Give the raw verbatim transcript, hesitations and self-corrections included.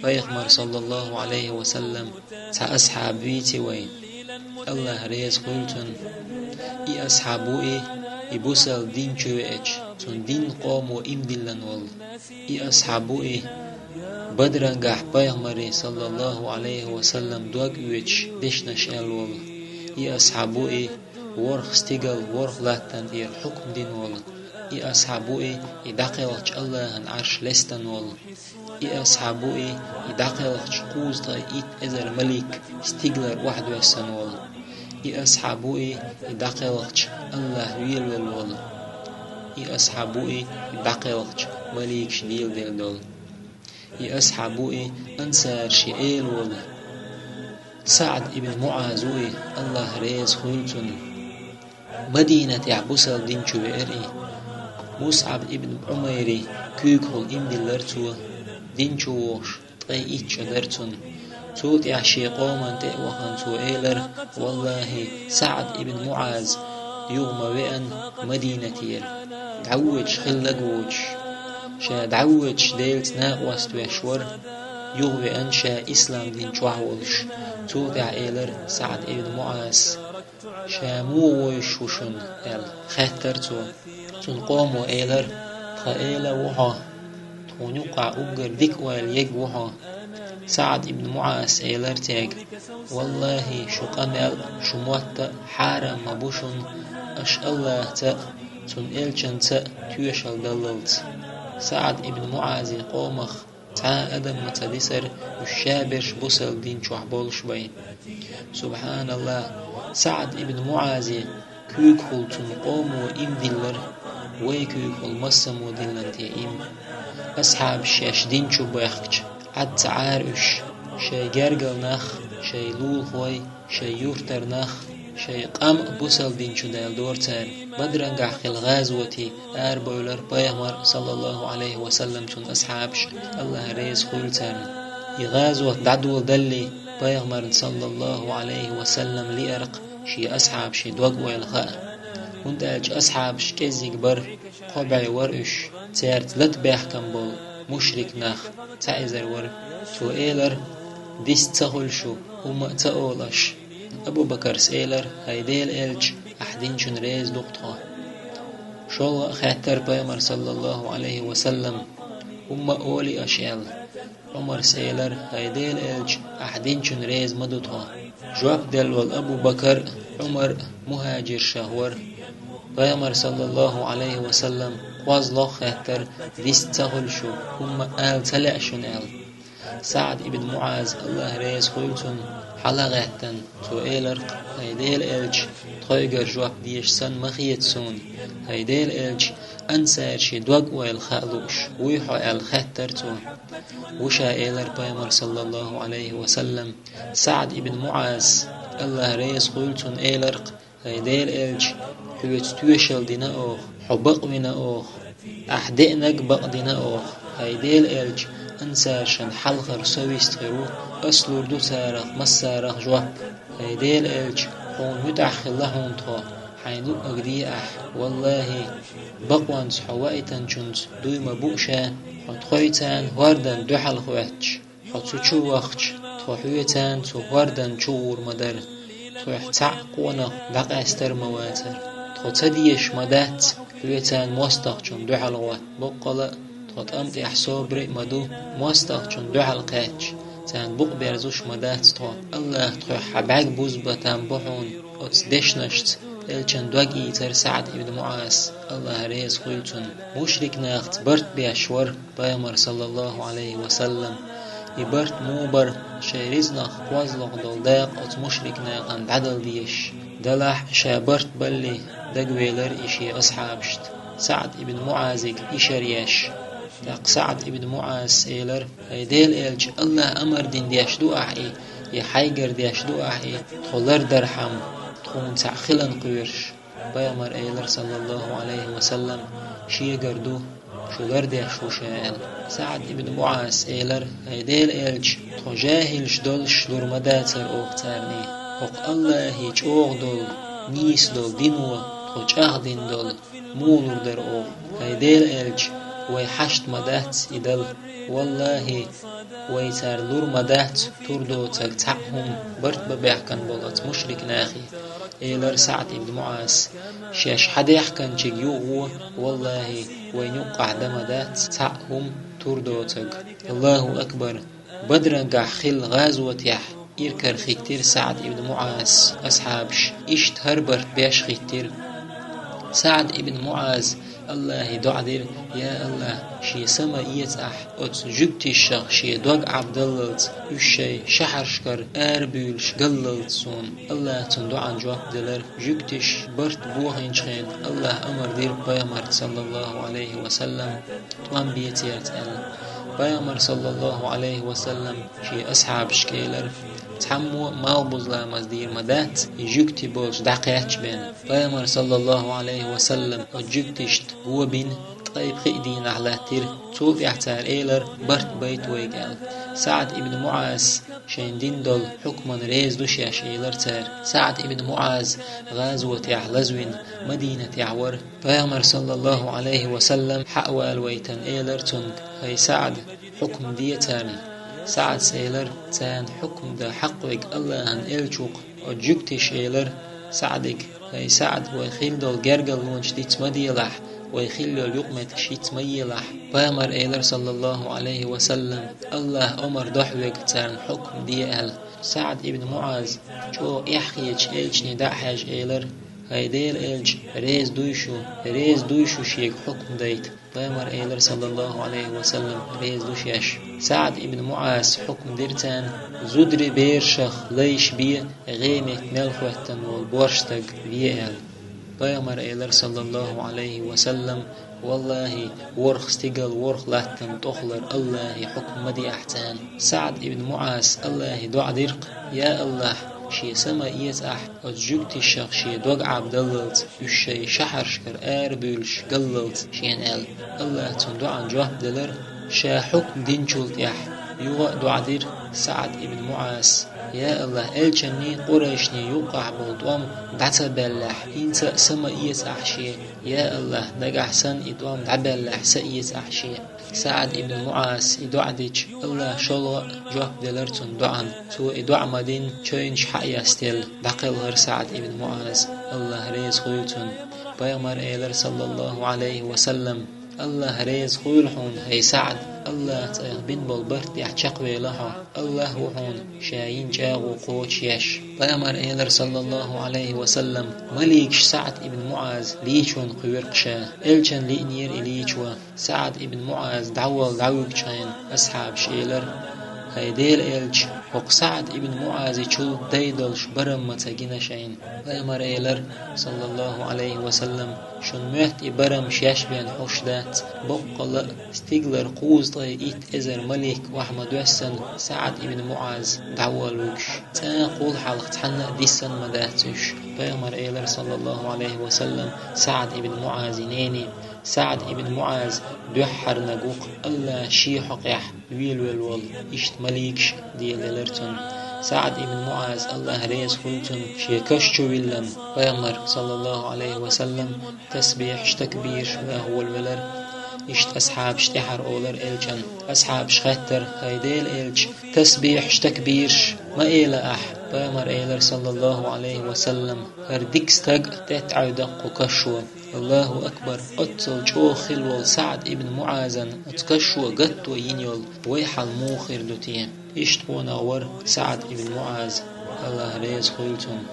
Пайхамар, саллаллаху Ӏалайхи ва саллам, цхьа асхьаб вийци вай, Аллахь реза хуьлу цунна. И асхьаб ву и, и бусалба дин чу веача, цунна дин къомо иман диллина волу. И асхьаб ву и, Бадрангахь Пайхамаре, саллаллаху Ӏалайхи ва саллам, дог оьцуш дешнаш аьлла волу. И асхьаб ву и, ворхӀ стигал ворхӀ латтана тӀера хьукм дина волу. И асхьаб ву и, и дӀакхелхачу Аллахьан Ӏарш лестина волу. И асхьаб ву и, и дӀакхелхачу кхузткъе итт эзар малик стигалара охьадоьссина волу. И асхьаб ву и, и дӀакхелхачу Аллахь велавелла волу. И асхьаб ву и, и дӀакхелхачу маликаш деладелла долу. И асхьаб ву и, ансарши эла волу. СаӀд ибн МуӀаз ву и, Аллахь реза хуьлу цунна. Мадинатехь бусалба дин чу веара и. МусӀаб ибн Ӏумайри куьйгахула иман диллира цо, дин чу вогӀуш ткъе итт шо дара цунна. Цул тӀаьхьа шен къоманна тӀе а вахана, цо элира: «ВаллахӀи, СаӀд ибн МуӀаз юха ма веана Мадинатера. ДӀавоьдуш хилла воцуш. Ша дӀавоьдуш Делаца накъост веш вара, юха веана ша ислам дин чохь волуш». Цул тӀаьхьа элира СаӀд ибн МуӀаз: «Ша муха вовзуш ву шуна?» – аьлла, хаьттира цо. Цуьнан къомо элира: «Тхан эла ву хьо, тхуна юккъахь уггар дика ойла ерг ву хьо». СаӀд ибн МуӀаз элира цаьрга: «ВаллахӀи, шун къамел а, шун мотт а хьарам ма бу шуна, аша Аллахьца а, Цуьнан элчанца а тоьшалла даллалц». СаӀд ибн МуӀазан къомах цхьа а адам ма ца дисара, уьш шаберш бусалба дин чохь болуш бен. СубхьаналлахӀ! СаӀд ибн МуӀазан куьйгахула цуьнан къомо иман диллира, вай куьйгахула массамо диллина те иман. Асхьабаш шаьш дин чу баьхкича, Ӏад ца Ӏара уьш, шайн гергара нах, шайн лулахой, шайн юьртара нах, шайн къам а бусалба дин чу даьлла дора цара. Бадрангахь хилла гӀазоте арабевлира Пайхамар, саллаллахӀу Ӏалайхи ва саллам, цуьнан асхьабаш, Аллахь реза хуьлу царна. И гӀазот дӀадоладалале, Пайхамарна, саллаллахӀу Ӏалайхи ва саллам, лиъарг шен асхьабашийн дог-ойла хаа. ХӀунда аьлча асхьабаш кӀеззиг бара, кхо бӀе вара уьш, цаьрца лата баьхкина болу мушрик нах цхьа эзар вара. Цо элира: «Дис ца хуьлу шу, хӀумма а ца олу аша». Абу-Бакарс элира: «ХӀай Делан элча, ахь динчун реза ду-кх тхо». ШолгӀа а хаьттира Пайхамар, саллаллахӀу Ӏалайхи ва саллам: «ХӀумма а олий аша?» – аьлла. Ӏумарс элира: «ХӀай Делан элча, ахь динчун реза ма ду тхо». Жоп делла волу Абу-Бакар а, Ӏумар а мухӀажиршах вара. Пайхамар, саллаллахӀу Ӏалайхи ва саллам, кхозлагӀа хаьттира: «Дис ца хуьлу шу, хӀумма а ала ца лаьа шуна?» – аьлла. СаӀд ибн МуӀаз, Аллахь реза хуьлу цунна, хьалагӀаьттина, цо элира: «ХӀай Делан элча, тхойгара жоп дезаш санна ма хета суна. ХӀай Делан элча, ансаршийн дог-ойла хаа лууш вуй хьо?» – аьлла хаьттира цо. «Ву ша», – элира Пайхамар, саллаллахӀу Ӏалайхи ва саллам. СаӀд ибн МуӀаз, Аллахь реза хуьлу цунна, элира: «ХӀай Делан элча, хьоьца тоьшалла дина оха, хьо бакъвина оха, ахь деанарг бакъдина оха. ХӀай Делан элча, ансаршна хьалхара со вист хир ву, ас лур ду царах массарах жоп. ХӀай Делан элча, хьуна муьтӀахь хилла хьуна тхо, хьайна луъург де ахь. ВаллахӀи, бакъонца хьо ваийтинчунца дуй ма бу ша, хьо тхоьцарна хӀордан дуьхьал хоьттуш. Хьо цу чу вахча, тхо хьоьцарна цу хӀордан чу гӀур ма дара. Тхох цхьаъ къонах дӀакъаьстар ма вацара. Тхо ца дезаш ма дац хьоьцарна мостагӀчунна дуьхьал гӀотта. Боккъала а, тхо тӀам тӀехь собаре а ма ду, мостагӀчунна дуьхьал кхаьчча, царна букъ берзуш ма дац тхо. Аллахь тхох хьан бӀаьрг бузбан там бу хьуна». Оцу дешнашца элчан дог ийцира СаӀд ибн МуӀаз, Аллахь реза хуьлу цунна. Мушрик нахаца барт беш вара Пайхамар, саллаллахӀу Ӏалайхи ва саллам. И барт муха бара, шайн ризкъах кхозлагӀа долу дакъа оцу мушрик нахана дӀадала дезаш. Делахь а, ша барт балале, дагавелира и шен асхьабашна, СаӀд ибн МуӀазига ишар еш. ТӀаккха СаӀд ибн МуӀазас элира: «ХӀай Делан элча, Аллахь амар дина деш ду ахь и, я хьайгара деш ду ахь и, тхо лардархьама, тхуна цхьаъ хиларна кхоьруш?» Пайхамар элира, саллаллахӀу Ӏалайхи ва саллам: «Шегара ду, шу лардеш ву ша», – аьлла. СаӀд ибн МуӀазас элира: «ХӀай Делан элча, тхо жаьхӀилаш долуш лур ма дацара оха царний. ХӀокху Аллахье чӀогӀа долу, нийса долу дино тхо чӀагӀдина долу муха лур дара оха? ХӀай Делан элча, вай хьашт ма дац и дала. ВаллахӀи, вай цар лур ма дац тур доцаг цхьаъ хӀума барт бан баьхкина болу оцу мушрик нахе», — элира СаӀд ибн МуӀаз. «Шаьш хьадаьхкинчуьнга юхаво, валлахӀи, вайна юккъахь дан ма дац цхьаъ хӀума тур доцаг». Аллаху акбар! Бадрангахь хилла гӀазотехь иракарахийтира СаӀд ибн МуӀаз асхьабаш, иштта хӀара барт беш хӀиттира. СаӀд ибн МуӀаз Аллахе доӀа дира: «Я Аллах, шен са ма эца ахь оцу жуьгташах шен дог Ӏабдаллалц, уьш шайн шахьаршкара арабуьйлуш галлалц суна». Аллаха цуьнан доӀанна жоп делира. Жуьгташа барт бохийначу хенахь Аллаха амар дира пайхамарна, саллаллаху Ӏалайхи ва саллам, тӀом бе цаьрца аьлла. Пайхамар, саллаллаху Ӏалайхи ва саллам, шен асхьабашка элира: «Цхьаммо а малхбуза ламаз дийр ма дац, и жуьгтий болчу дӀакхаьчча бен». Пайхамар, саллаллаху Ӏалайхи ва саллам, оцу жуьгташна го бина, ткъе пхиъ дийнахь латтира. Цул тӀаьхьа цара элира: «Барт байта вайга», — аьлла. СаӀд ибн МуӀаз шайна дина долу хьукмана реза ду шаьш, элира цара. СаӀд ибн МуӀаз гӀазотехь лазвина Мадинатехь вара. Пайхамар, саллаллаху Ӏалайхи ва саллам, хьа а валавайтина, элира цуьнга: «ХӀай СаӀд, хьукм де царна». СаӀдас элира: «Царна хьукм дан хьакъ верг Аллахьан элча ву-кх». Оцу жуьгташа элира СаӀдига: «ХӀай СаӀд, вай хилла долу гергарлонаш диц ма делахь, вай хилла йолу юкъаметтигаш йиц ма елахь». Пайхамар элира, саллаллаху Ӏалайхи ва саллам: «Аллаха омра до хьоьга царна хьукм де», — аьлла. СаӀд ибн МуӀаз, чӀогӀа эхь хеташ, элчане дӀа а хьаьжжина, элира: «ХӀай Делан элча, реза дуй шу, реза дуй шу шега хьукм дайта». Пайхамар элира, саллаллаху Ӏалайхи ва саллам: «Реза ду шаьш». СаӀд ибн МуӀаз хьукм дира царна: «Зударий берашах лайш бе, гӀеметтиг мел хӀоьттина волу борша стаг ве», — аьлла. Пайхамар элира, саллаллаху Ӏалайхи ва саллам: «ВаллахӀи, ворхӀ стигал ворхӀ латтана тӀехулара Аллахе хьукм ма деахь царна». СаӀд ибн МуӀаз Аллахе доӀа дира-кх: «Я Аллах, шен са ма эца ахь оцу жуьгташах шен дог Ӏабдаллалц, уьш шайн шахьаршкара арабуьйлуш галлалц шена», — аьлла. Аллаха цуьнан доӀанна жоп делира. Ша хьукм динчул тӀаьхьа юха а доӀа дира СаӀд ибн МуӀаз: «Я Аллах, элчанний, къурайшний юккъахь болу тӀом дӀа ца баьллехь, хӀинца а са ма эца ахь шен. Я Аллах, нагахь санна и тӀом дӀабаьллехь, са эца ахь шен». СаӀд ибн МуӀаз и доӀа дича, Аллаха шолгӀа а жоп делира цуьнан доӀанна. Цо и доӀа ма-динна, чевнаш хьа а ястелла, дӀакхелхира СаӀд ибн МуӀаз, Аллах реза хуьйла цунна. Пайхамар элира, саллаллаху Ӏалайхи ва саллам: «Аллах реза хуьйла хьуна, хӀай СаӀд, Аллаха цӀа айхьа бина болу барт тӀехь чекхвелла хьо. Аллах ву хьуна Ша йина чӀагӀо кхочушъеш». Пайхамар элира, саллаллаху Ӏалайхи ва саллам: «Маликаш СаӀд ибн МуӀаз лийчонна кхоьру-кх ша». Элчанна лиънера и лийчо. СаӀд ибн МуӀаз дӀаволла дӀавуьгучу хенахь, асхьабаша элира: «ХӀай Делан элча, хӀокху СаӀд ибн МуӀазичул дай долуш барам ма ца гина шайна». Пайхамар элира, саллаллаху Ӏалайхи ва саллам: «Шуна моьтту и барам шаьш бен хьуш дац. Боккъала а, стигалара кхузткъе итт эзар малик охьа ма-доьссина, СаӀд ибн МуӀаз дӀаволла вуьгуш. ЦӀаккха кхул хьалха цхьанна а диссина ма дац уьш». Пайхамар элира, саллаллаху Ӏалайхи ва саллам, СаӀд ибн МуӀазан нене: «СаӀд ибн МуӀаз дуьххьарниг ву-кх Аллах Шен хьокъехь велавелла волу». Иштта маликаш деладелира цунна. СаӀд ибн МуӀаз, Аллах реза хуьлда цунна, шен каш чу виллина, Пайхамар, саллаллаху Ӏалайхи ва саллам, тасбихьаш, такбираш ваха волавелира. Иштта асхьабаш тӀаьхьара олура элчанна. Асхьабаша хаьттира: «ХӀай Делан элча, тасбихьаш, такбираш ма эла ахь?» Пайхамар элира, саллаллаху Ӏалайхи ва саллам: «ХӀара дика стаг тӀетӀаӀуьйда кху кашо». Аллаху акбар! Оццул чӀогӀа хилла волу СаӀд ибн МуӀазан оцу кашо гатто йина йолу вай хьал муха хир ду те? Иштта къонах вара СаӀд ибн МуӀаз, Аллах реза хуьлда цунна.